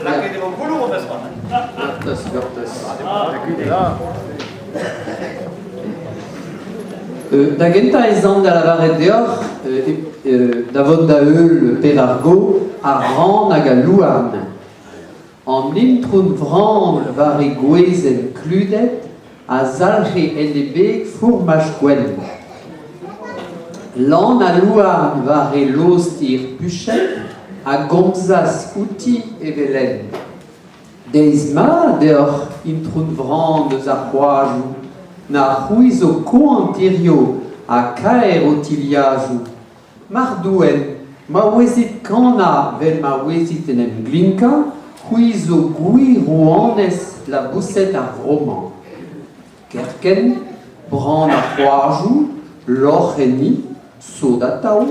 Lakaet e vo gouloù memes tra. Gortoz, gortoz. Da gentañ ez an da lavaret deoc'h da vont da heul Per ar Go, ar vran hag al louarn. An intron vran war he gwezenn kludet a zalc'he en he beg fourmaj gwenn. Lan al louarn war he lost hir puchet a gomzas outi evel-henn. Deiz mat deoc'h, intron vran eus ar c'hoajoù, na c'hwi zo koant hiziv ha kaer ho tilhajoù. Mar douen, ma ouezit kanañ 'vel ma ouezit en em glinkañ, c'hwi zo gwir rouanez laboused ar vro-mañ. Kerkent, bran ar c'hoajoù, lorc'h enni, sot atav,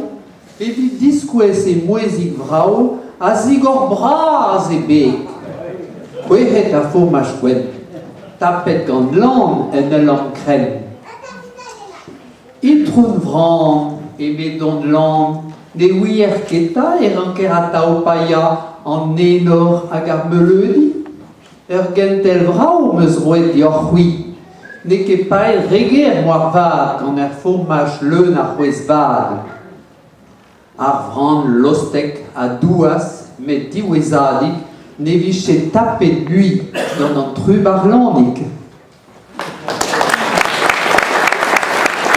evit diskouez he mouezhig vrav a zigor bras he beg. Kouezhet ar fourmaj gwenn, tapet gant lann en ul lamm krenn. Itron Vran, eme Don Lan, ne ouier ket 'ta e ranker atav paeañ an enor hag ar meuleudi? Ur gentel vrav 'm eus roet deoc'h-c'hwi. N'eo ket paeet re ger moarvat gant ur fourmaj leun a c'hwezh-vat. Ar vran lostek a douas met diwezhadik ne vije tapet mui gant an trubard Lanig.